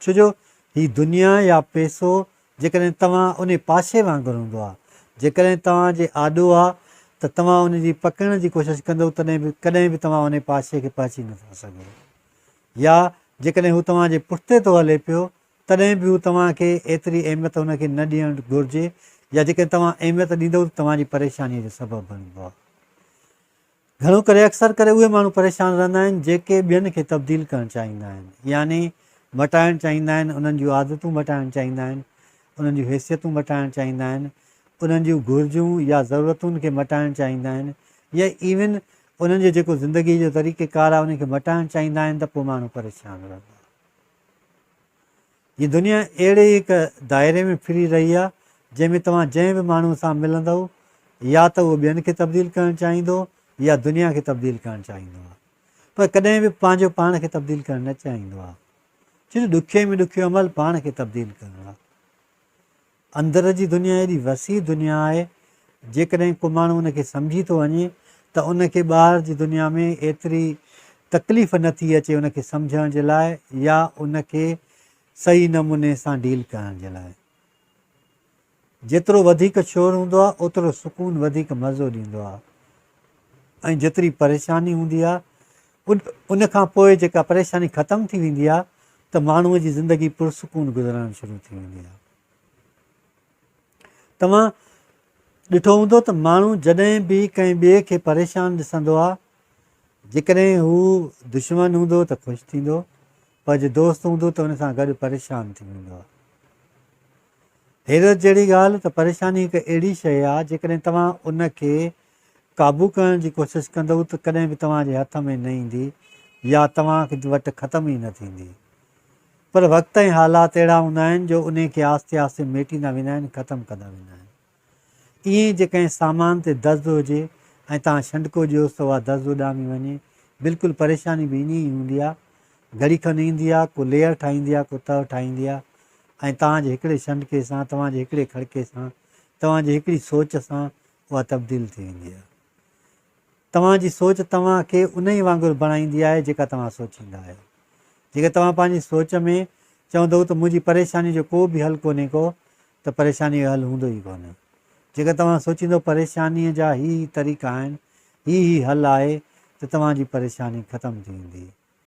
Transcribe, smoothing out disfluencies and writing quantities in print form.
ڇو جو هي دنيا يا پئسو جيڪڏهن توهان انهي پاسي وانگر هوندو آهي، جيڪڏهن توهان جي آڏو آ ته توهان ان جي پڪڙڻ جي ڪوشش ڪندؤ تڏهن به ڪڏهن به توهان انهي پاسي کي پهچي نٿا سگهو يا جيڪڏهن هو توهان جي پٺتي ٿو هلي پيو تڏهن به هو توهان کي ايتري اهميت هن کي نه ڏيڻ گهرجي يا جيڪڏهن توهان اهميت ڏيندؤ ته توهان جي پريشانيء جو سبب بڻبو آهي. گهڻو ڪري اڪثر ڪري اهي ماڻهو پريشان رهندا آهن جيڪي ٻين کي تبديل ڪرڻ چاهيندا آهن يعني مٽائڻ چاهيندا آهن انهن جون عادتون مٽائڻ چاهيندا آهن انهن جون حيثيتون مٽائڻ چاهيندا آهن انهن جون گهرجون يا ضرورتن کي مٽائڻ چاهيندا آهن يا ايون انهن جو جيڪو زندگي جو طريقه ڪار آهي ان کي مٽائڻ چاهيندا آهن ته پوء ماڻهو پريشان رهندو آهي. هي دنيا اهڙي ئي هڪ دائري ۾ ڦري رهي آهي، جنهن ۾ توهان جنهن به ماڻهوء سان ملندؤ، يا ته اهو ٻين کي تبديل ڪرڻ چاهيندو يا دنيا کي تبديل ڪرڻ چاهيندو آهي، پر ڪڏهن به پنهنجو پاڻ کي تبديل ڪرڻ نه چاهيندو آهي. ڇو جو ڏکئي ۾ ڏکيو عمل پاڻ کي تبديل ڪرڻ آهي. اندر جي دنيا ايڏي وسيع دنيا آهي، جيڪڏهن ڪو ماڻهو ان کي سمجهي ٿو وڃي ته ان کي ٻاهر جي دنيا ۾ ايتري تڪليف نه ٿي اچي ان کي سمجهڻ جي لاء يا ان کي صحيح نموني سان ڊيل ڪرڻ جي لاء. جيترو وڌيڪ شور هوندو آهي اوترو سڪون وڌيڪ مزو ڏيندو آهي ۽ جيتري پريشاني هوندي آهي ان کان پوء جيڪا پريشاني ختم ٿي ويندي آهي ته ماڻهوء جي زندگي پرسڪون گذرڻ شروع ٿي ويندي آهي. توهان ڏٺو هوندو ته ماڻهو جڏهن به ڪنهن ٻئي کي پريشان ڏسندو آهي، جيڪڏهن هو دشمن هوندو ته خوش ٿيندو، پر جي دوست هوندو ته ان سان گڏ پريشان ٿي ويندو آهي. حيرت جهڙي ڳالهه ته پريشاني هڪ اهڙي شيء آهي، جيڪڏهن توهان ان کي قابو ڪرڻ جي ڪوشش ڪندؤ ته ڪڏهن به توهان جي هٿ ۾ نه ايندي يا توهان وٽ ختم ئي نه ٿيندي. پر وقت ۽ حالات اهڙا هوندا آهن جو انهي کي آهستي آهستي ميٽيندا ويندا آهن، ختم ڪندا ويندا آهن. ائين ئي جي ڪنهن سامان تي دز هجي ۽ توهان ڇنڊڪو ڏيوس ته اها دز اڏامي وڃي. بلڪل پريشاني به ائين ئي هوندي آهي. گهڙي کن ايندي آهي، ڪو ليئر ٺاهيندي آهي، ڪو تهه ٺاهيندي آهي ۽ توهان جي هڪڙي ڇنڊڪي سان، توهان جي هڪڙي کڙڪي سان، توهان جي هڪڙي سوچ سان اها تبديل ٿي ويندي آهي. توهان جي سوچ توهان کي انهيء وانگر بڻائيندي آهي جيڪا توهان سوچيندا آهيو. جيڪڏهن توهان پنهنجي سوچ ۾ چوندؤ ته منهنجي پريشانيء جو ڪو به حل ڪونهي ڪو ته پريشانيء جو حل هوندو ئي ڪونهي. جيڪڏهن توهان سوچيندؤ پريشانيء جا هي هي طريقا آهن، هي هي حل آهي ته توهان جي پريشاني ختم ٿي ويندي.